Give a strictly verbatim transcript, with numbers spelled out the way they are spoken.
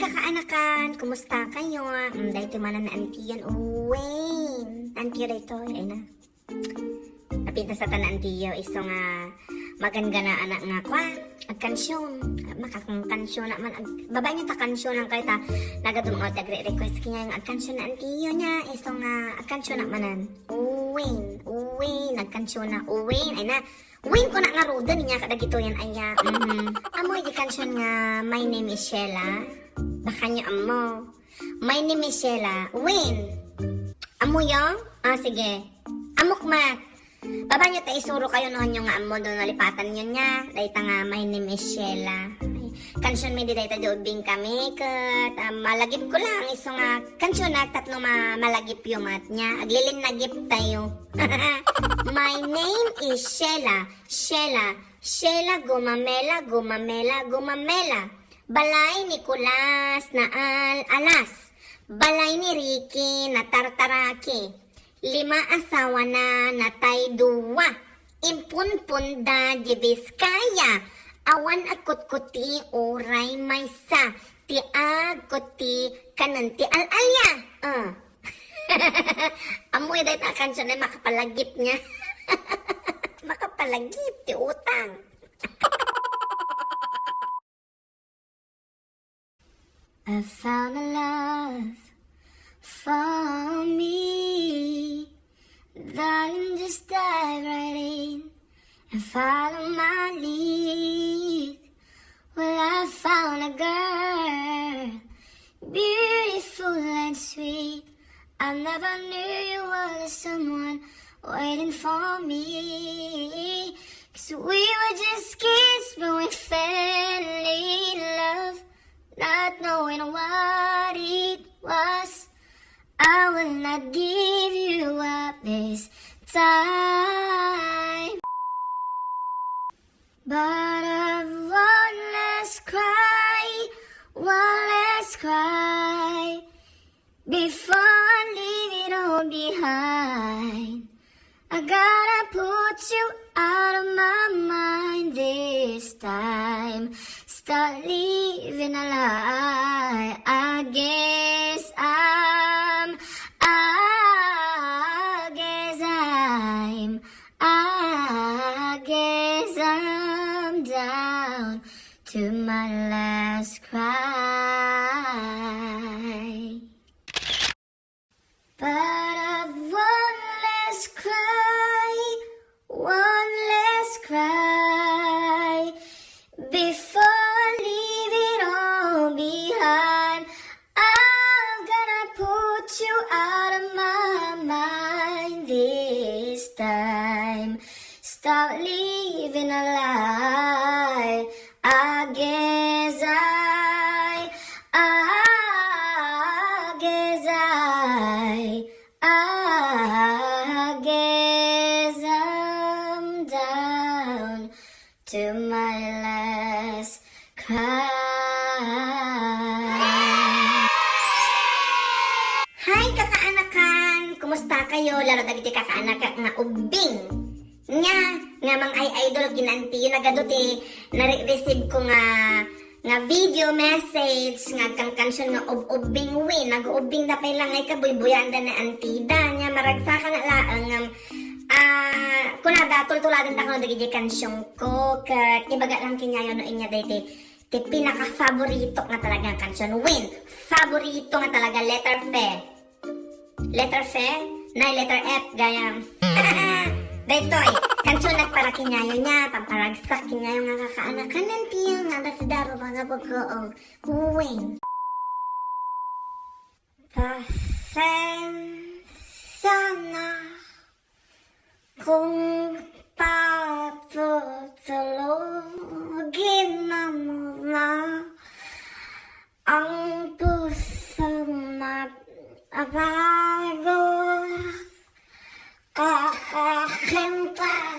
Kakaanakan, kumusta kayo? Mm, daytoy manen ni Antiyon. Uwen. Antiyo daytoy, ay na. Napintas ta ni Antiyo, isu nga maganggana anak nga kwa, agkansion. Makakangkansion na man, ag-, babaen niyo ta kansionan kayo ta, nagadu nga agre-request kanya nga agkansion ni Antiyo niya, isu nga agkansion na manen. Uwen, uwen, agkansion na, uwen, ay na. Win ko na nga ruden niya kadagitoyan aya. Mhm. Amo iti kansion nga My Name is Sheila. Baka niyo ammo. My Name is Sheila. Win. Ammo yo? Ah, sige. Amok mat. Baba niyo ta isuro kayo no hanyo nga ammo do nalipatan niyo niya. Dayta nga My Name is Sheila. Ay, kansion mi di dayta di ubing kami ket, ah, malagip ko lang isu nga kansion na tapno ma-, malagip yo mat niya. Aglilinnagip tayo. My name is Sheila, Sheila, Sheila gumamela, gumamela, gumamela. Balay ni Kulas na al-alas. Balay ni Ricky na tartaraki. Lima asawa na, natay dua. Impunpunda di Vizcaya. Awan a kutkuti uray maysa. Ti agkuti kanen ti al-alya. Ah. Ammoyo dayta a kansion ay makapalagip niya. Makapalagip ti utang. I found a love for me. Darling, just dive right in and follow my lead. Well, I found a girl, beautiful and sweet. I never knew you were the someone waiting for me. 'Cause we were just kids, but we fell in love, not knowing what it was. I will not give you up this time. But I won't less cry, won't less cry. Before I leave it all behind, I gotta put you out of my mind this time. Stop living a lie. I guess I'm, I guess I'm, I guess I'm down to my last cry. But I won't less cry, won't less cry. Before I leave it all behind, I've gotta put you out of my mind this time. Stop living a lie. I guess I, I guess I, I guess I'm down to my last cry. Hi, kakaanakan! Kumusta kayo? Lalo dagiti kakaanak nga ubbing. Nya, nga mang-ay-idol ken Antiyo, nagadu ti nare-receive ko nga, nga video message nga agkankansion nga ub-ubbing, wen, nag-uubbing da pay lang nga ikabuybuyaanda ni Antida. Nya, maragsakan na laeng nga, ah, kunada, tultuladen da kano dagiti kansion ko, ket ibaga lang kenyayo no ania daytoy ti pinaka-favorito nga talaga nga kansion. Wen, favorito nga talaga, letter F. Letter F? Nay, letter F, gayam. Daytoy, kansion nagparakinyayo nia, pamparagsak kenyayo nga kakaanakan ni Antiyo nga alas daro nga buko, o, uwing. Pasensya na kung patutulugin na muna ang pusong nag-abago. Kakakinta